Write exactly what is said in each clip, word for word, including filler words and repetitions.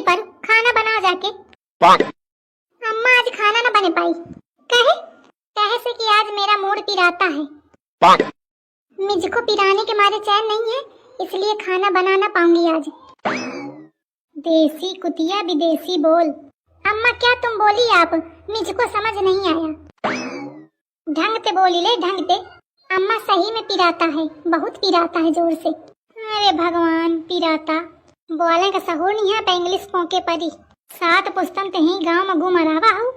पर खाना बना जाके। अम्मा, आज खाना न बने पाई। कहे? कहे से कि आज मेरा मूड पिराता है। मुझको पिराने के मारे चैन नहीं है, इसलिए खाना बना ना पाऊंगी आज। देसी कुतिया विदेशी बोल। अम्मा, क्या तुम बोली आप? मुझको समझ नहीं आया। ढंग ते बोली ले, ढंग ते। अम्मा, सही में पिराता है, बहुत पिराता है जोर से। अरे भगवान, पिराता। बोले का सहूर नहीं है, पे इंग्लिश पोके परी। सात पुस्तन ते ही गाँव में घूम रहा हूँ।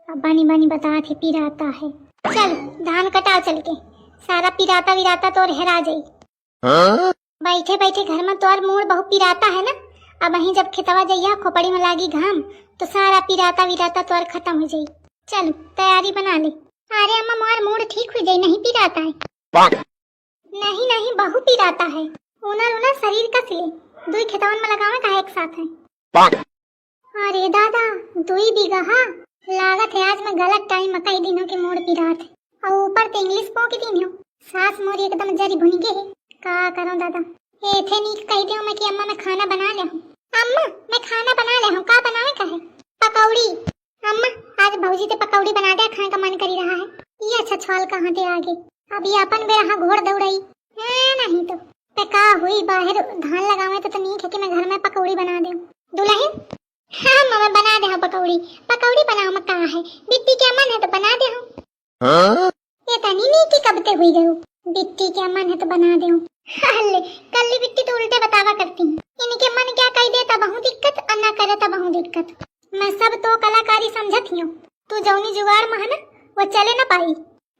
अब बनी बनी बता थे पिराता है। चल, धान कटाओ चल के, सारा पिराता विराता तोर हेरा जाई। हाँ? बैठे बैठे घर में तोर मूड बहुत पिराता है ना, अब वहीं जब खेतवा जइया खोपड़ी में लागी घाम, तो सारा पिराता विराता तोर खत्म हो जाई। चल, तैयारी बना ले। अरे अम्मा, मोर मूड ठीक हो जाई, नहीं पिराता है। नहीं नहीं, बहुत पिराता है। उनर उनर शरीर कस ले, दुई खेतवन में लगावे का एक साथ है। अरे दादा, दुई बीघा हा? लागत है आज मैं गलत टाइम में कही दिनों के मूड पिरात है। और ऊपर ते इंग्लिश पोके दिनों। सास मोरी एकदम जरी भुन गए है। का करूं दादा? ए थे नीक कही दियो मैं कि अम्मा, मैं खाना बना ले हूँ। अम्मा, मैं खाना बना ले हूँ, का बनावे का है? पकौड़ी। अम्मा, आज भौजी ते पकौड़ी बना दे, खाए का मन करी रहा है। ये अच्छा छछवाल कहाँ ते आगे, अब ये अपन बेरा घोड़ दौड़ाई। ए, नहीं तो। पे का हुई, बाहर धान लगावे तो, तो नीक है कि मैं घर में पकौड़ी बना दे। दुलहिन, हाँ अम्मा, मैं बना दे हूँ पकौड़ी। पकौड़ी बनाओ में का है, बिट्टी के मन है तो बना दे हूँ। हाँ? ये तनी नीकी कब ते हुई गयो, बिट्टी के मन है तो बना दे हूँ। हल्ले, कल्ली बिट्टी तो उल्टे बतावा करती। इनके मन क्या कही दे तब हूँ दिक्कत, और ना करे तब हूँ दिक्कत। मैं सब तो कलाकारी समझत हियो, तू जौनी जुगाड़ में है ना, वो चले ना पाई।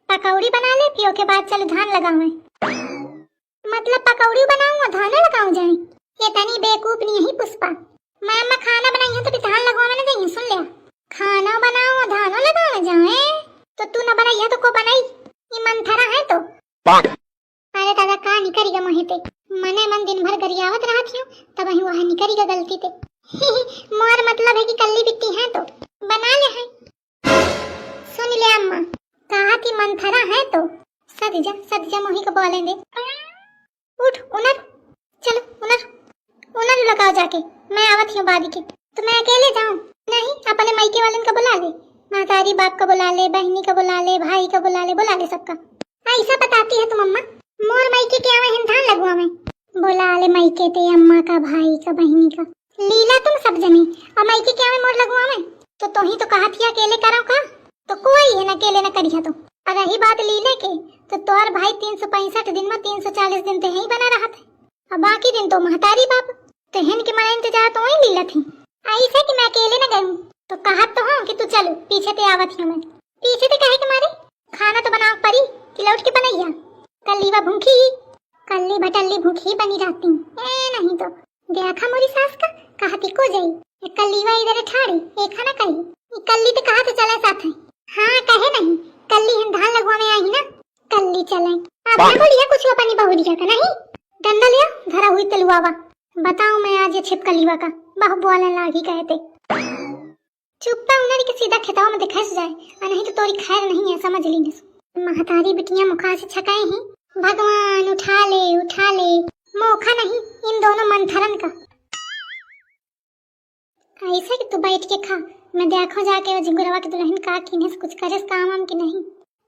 पकौड़ी बना ले, पियो के बाद चल धान लगावे। मतलब पकौड़ी बनाऊं और धाने लगाऊं जाए? ये तनी बेकूफ नहीं है पुष्पा। मैं अम्मा खाना बनाई है तो फिर धान लगवावे ना जाइए, सुन लिया। खाना बनाओ और धानो लगावे जाए, तो तू ना बनाई है तो को बनाई? ये मंथरा है तो। अरे दादा, का निकरी गा मोहे ते? मने मन दिन भर गरियावत रहत हियो, तब ही वह निकरी गा गलती ते। मोर मतलब है कि कल्ली बिट्टी है तो बना ले है। सुन ले अम्मा, कहा थी मंथरा है तो। सद जा, सद जा, मोही को बोले दे। उठ, उनर, चलो, उनर, उनर लगाओ जाके, मैं आवत हियो बाद के। तो मैं अकेले जाऊं? नहीं, अपने मायके वालन का बुला ले, महतारी बाप का बुला ले, बहनी का बुला ले, भाई का बुला ले, बुला ले सबका। ऐसा बताती है तुम अम्मा, मोर मायके के आवे हैं धान लगवावे। बुला ले मायके ते अम्मा का, भाई का, बहनी का, लीला तुम सब जनी। और मायके के आवे मोर लगवावे, तो तोही तो कहा थिया अकेले करो का? तो कोई है ना अकेले ना करिया तो। और रही बात लीले के, तो तोर भाई तीन सौ पैंसठ दिन में तीन सौ चालीस दिन ते यहीं बना रहत है, और बाकी दिन तो महतारी बाप। तो हिन के मना इंतजार तो वही लीला थी। ऐसे कि मैं अकेले न गई हूँ, तो कहत तो हूँ कि तू चल, पीछे ते आवत ही मैं। पीछे ते कहे के मारे? खाना तो बनावे परी कि लौट के बनैया। कल्लीवा भूखी ही, कल्ली भटल्ली भूखी बनी रहती। ए नहीं तो, देखा मोरी सास का, कहती को जाई। ए कल्लीवा इधर ठाड़ी, ए खाना कही। ई कल्ली ते कहा ते चले साथ है। हाँ, कहे नहीं, कल्ली हम धान लगवा में आई ना, कल्ली चले। अब ना बोलिया कुछ अपनी बहुरिया का नहीं। डंडा लिया, धरा हुई तलुआवा। बताओ मैं आज ये छिपकलीवा का, बहु बोले लागी कहते। चुप्पा उनरी के सीधा खेतवा में दिखाई जाए, आ नहीं तो तोरी खैर नहीं है, समझ ली। महतारी बिटिया मुखा से छकाए ही, भगवान उठा ले, उठा ले। मोखा नहीं, इन दोनों मंथरन का। ऐसे कि तू बैठ के खा, मैं देखो जाके वो झिंगुरवा के दुलहिन का किन्हेस कुछ करेस काम वाम कि नहीं।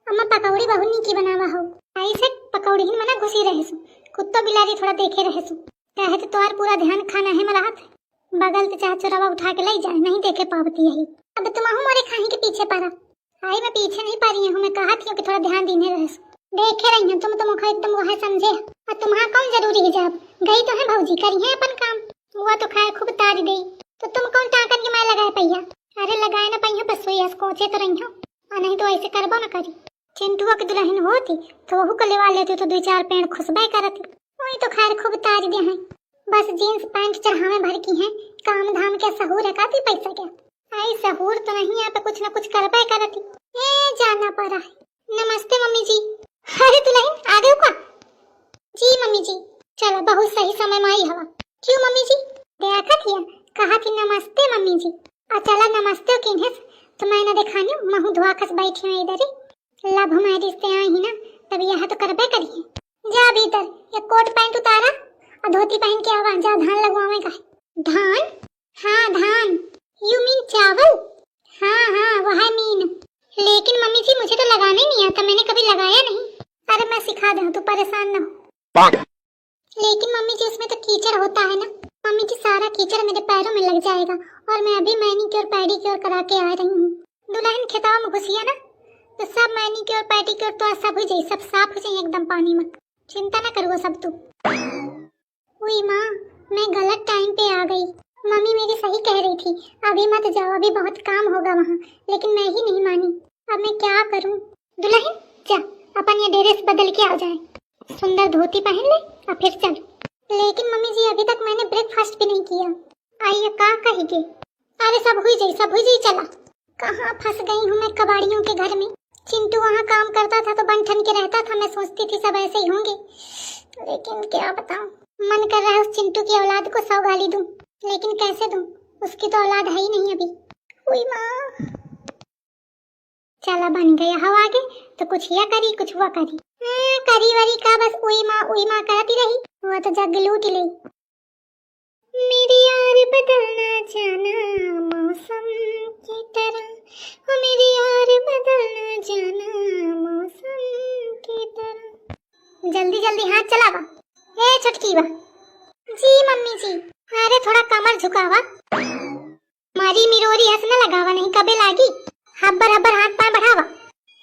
अम्मा पकौड़ी बहुत नीकी बनावा हो। ऐसे पकौड़ी ही मना घुसी रहेसु, कुत्तो बिलारी थोड़ा देखे रहेसु। काहे तो तोहार पूरा ध्यान खाना है में रहत है। बगल से चाहे चोरवा उठा के ले जाए, नहीं देखे पावती यही। अब तुम आहू मोरे खाही के पीछे पड़ा। आई मैं पीछे नहीं पा रही हूँ, मैं कहा थी कि थोड़ा ध्यान दीने रहेसु। देखे रही हूँ तुम, तुम का एकदम वह समझे। और तुम्हारा कौन जरूरी है जाब? गई तो है भौजी, करी है अपन काम। वो तो खैर खूब तारी दई, तो तुम कौन टाँकन के मारे लगाए पहिया? अरे लगाए ना पहिया, बस वही हंस कोचे तो रही हो, और नहीं तो ऐसे करबो ना करी। चिंटुआ की दुलहिन होती तो वहू को लेवा लेती, तो दुई चार पेड़ खुसबे करती। वही तो खैर खूब तारी दे हैं, बस जींस पैंट चढ़ावे भर की हैं, काम धाम के सहूर है काती पैसा के? आई सहूर तो नहीं, यहाँ पे कुछ ना कुछ करबे करती। ए जाना पड़ा है। नमस्ते मम्मी जी। अरे दुलहिन आ गयो का? जी मम्मी जी, चलो बहुत सही समय में आई हवा। क्यों मम्मी जी? देखत हिया, कहा थी नमस्ते मम्मी जी। आ चला नमस्ते किन्हेस, तो मैं ना देखानी, महू धुआ खस बैठी हूँ इधर ही। लव मैरिज से आई ही ना, तब यह तो करबे करिए। जा भीतर, ये कोट पैंट उतारा और धोती पहन के आवा, जा धान लगवावे का है। धान? हाँ फिर मेरे पैरों में लग जाएगा। और मैं अभी मैनीक्योर पेडीक्योर करा के आ रही हूँ। दुलहिन खेतवा में घुसिया ना, तो सब मैनीक्योर पेडीक्योर तो आज सब हो जाई, सब साफ हो जाई एकदम पानी में। चिंता ना करुआ सब तू। उई माँ, मैं गलत टाइम पे आ गई। मम्मी मेरी सही कह रही थी, अभी मत जाओ, अभी बहुत काम होगा वहाँ, लेकिन मैं ही नहीं मानी। अब मैं क्या करूँ? दुलहिन, जा, अपन ये ड्रेस बदल के आ जाए, सुंदर धोती पहन ले और फिर चल। लेकिन मम्मी जी, अभी तक मैंने ब्रेकफास्ट भी नहीं किया। आइए, का कहेंगे? अरे, सब हुई जाई, सब हुई जाई, चला। कहाँ फंस गई हूँ मैं कबाड़ियों के घर में। चिंटू वहाँ काम करता था तो बन ठन के रहता था, मैं सोचती थी सब ऐसे ही होंगे, लेकिन क्या बताऊँ, मन कर रहा है उस चिंटू की औलाद को सौ गाली दूँ, लेकिन कैसे दूँ, उसकी तो औलाद है ही नहीं अभी। उई माँ। चला, बन गया हवा आगे, तो कुछ या करी, कुछ वो करी। हाँ, करी वरी का, बस उई माँ, उई माँ करती रही, वो तो जग लूट ले। मेरी यार बदलना जाना मौसम की तरह, ओ मेरी यार बदलना जाना मौसम की तरह। जल्दी जल्दी हाथ चलावा। ए छोटकी बा। जी मम्मी जी। अरे थोड़ा कमर झुकावा। मारी मिरोरी हंस न लगावा, नहीं कबे लागी। हब्बर हब्बर हाथ पाँव बढ़ावा।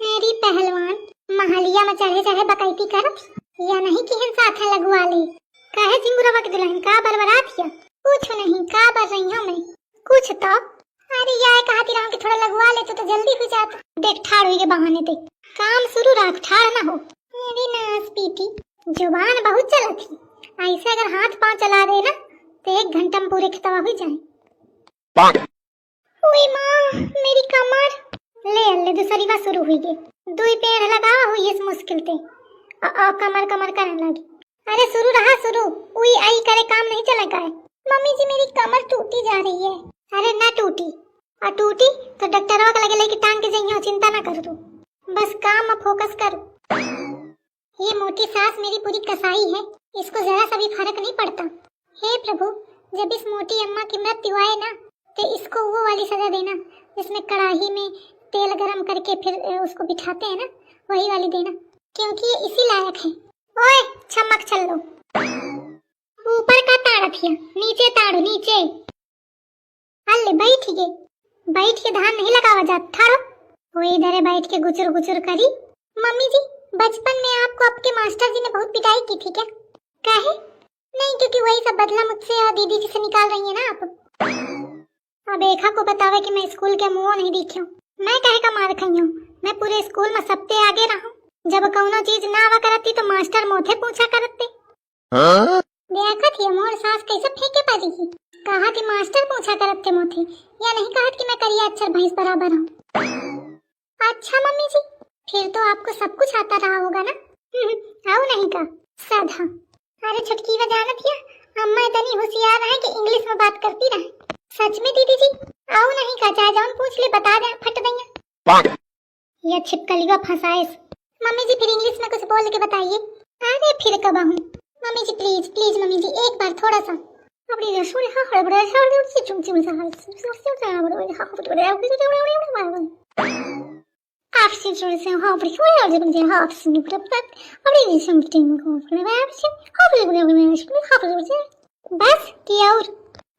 मेरी पहलवान, महलिया में चढ़े चढ़े बकैती करत, या नहीं किहन साथ है लगवा ले। काहे झिंगुरवा के दुलहिन, का बरबरात हिया? कुछ नहीं, का बर रही हूँ मैं? कुछ तो। अरे या कहती रहूँ कि थोड़ा लगवा ले तो, तो जल्दी हो जात। देख ठाड़ हुई के बहाने ते काम शुरू राख, ठाड़ ना हो। मेरी नास पीटी, जुबान बहुत चलत ही, ऐसे अगर हाथ पाँव चला दे ना तो एक घंटा में पूरे खेतवा हुई जाए। उई माँ, मेरी कमर। ले अल्ले, दूसरी बार शुरू हुई गे। दुई पेड़ लगावा हुई इस मुश्किल ते। अ, अ, कमर, कमर करने लगी। अरे शुरू रहा, शुरू। उई आई करे काम नहीं चले का है? मम्मी जी, मेरी कमर टूटी जा रही है। अरे ना टूटी, और टूटी तो डॉक्टरवा के लगे लेके टांग के जइहो, चिंता ना कर तू। बस काम में फोकस कर। ये मोटी सास मेरी पूरी कसाई है, इसको जरा सा भी फर्क नहीं पड़ता। हे प्रभु, जब इस मोटी अम्मा की मृत्यु आए ना, तो इसको वो वाली सजा देना जिसमें कढ़ाई में तेल गरम करके फिर, अ, उसको बिठाते हैं ना, वही वाली देना, क्योंकि ये इसी लायक है। ओए, छमक छल्लो, ऊपर का ताड़त हिया, नीचे ताड़ो, नीचे। अल्ले, बैठ गए, बैठ के धान नहीं लगावा जात, ठाड़ो। वो इधरे बैठ के गुचुर गुचुर करी। मम्मी जी, बचपन में आपको आपके मास्टर जी ने बहुत पिटाई की थी क्या? काहे? नहीं, क्योंकि वही सब बदला मुझसे और दीदी जी से निकाल रही है ना आप। अब एका को बतावे कि मैं स्कूल के मुंह नहीं देखी हूँ। मैं काहे का मार खाई हूँ? मैं पूरे स्कूल में सबते आगे रहूँ। जब कौनो चीज ना आवा करती तो मास्टर मोथे पूछा करते। हाँ? देखत हिया मोर सास कैसे फेंके परी ही। कहत ही मास्टर पूछा करत थे मोथे, या नहीं कहत कि मैं करिया अक्षर भैंस बराबर हूँ। अच्छा मम्मी जी, फिर तो आपको सब कुछ आता रहा होगा ना? आओ नहीं का, सदा। अरे छोटकी वा जानत हिया, अम्मा इतनी होशियार है कि इंग्लिश में बात करती रहे। सच में दीदी जी, आओ नहीं का, चाहे जौन पूछ ले बता दे फट दइया। या छिपकलिया फंसाएस। मम्मी जी, फिर इंग्लिश में कुछ बोल के बताइए। अरे फिर कब आऊँ? मम्मी जी, प्लीज, प्लीज मम्मी जी, एक बार थोड़ा सा। अपनी रसोई हाँ, हड़बड़ा, हड़बड़ा से चुम चुम सा हाल से, से, से, से, हड़बड़ा, हाँ, हड़बड़ा, हड़बड़ा, हड़बड़ा, हड़बड़ा। आप से जुड़े से हाँ, अपनी कोई और जब मुझे हाँ, आप से निपट, अपनी रिलेशन टीम को अपने आप से, हाँ, अपने, अपने, अपने, हाँ, अपने, अपने, बस, कि और?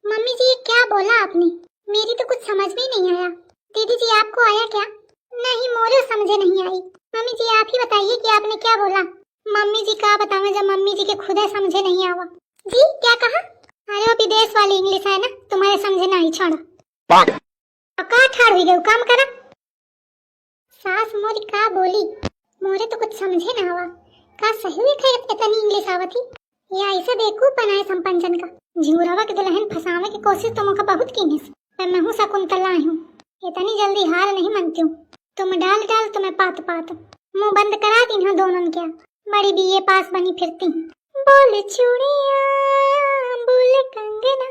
मम्मी जी, ये क्या बोला आपने? मेरी तो कुछ समझ में ही नहीं आया। दीदी जी, आपको आया क्या? नहीं, मोरे समझे नहीं आई। मम्मी जी, आप ही बताइए कि आपने क्या बोला? मम्मी जी, का बतावे जब मम्मी जी के खुदे समझे नहीं आवा। जी, क्या कहा? अरे, वो विदेश वाली इंग्लिश है ना, तुम्हारे समझे ना आई, छोड़ो। और का ठाड़ हुई गई, काम करा। सास मोरी का बोली, मोरे तो कुछ समझे ना आवा। का सही में खैर इतनी इंग्लिश आवत ही? या ऐसे बेवकूफ बनाए संपंचन का। झिंगुरवा के दुलहिन फंसावे के कोशिश तो मोका बहुत कीनिस, पर महू शकुंतला हूँ। इतनी जल्दी हार नहीं मनती हूँ। तुम डाल डाल, तुम्हें पात पात। मुंह बंद करा दीन्हो दोनों क्या। बड़ी बीए पास बनी फिरती। बोल चूड़िया, बोल कंगना,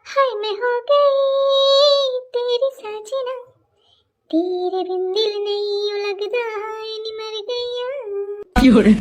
हाय मैं हो गई तेरी साजना, तेरे बिन दिल नहीं लगदा, हाय नी मर गईया। क्यों रे?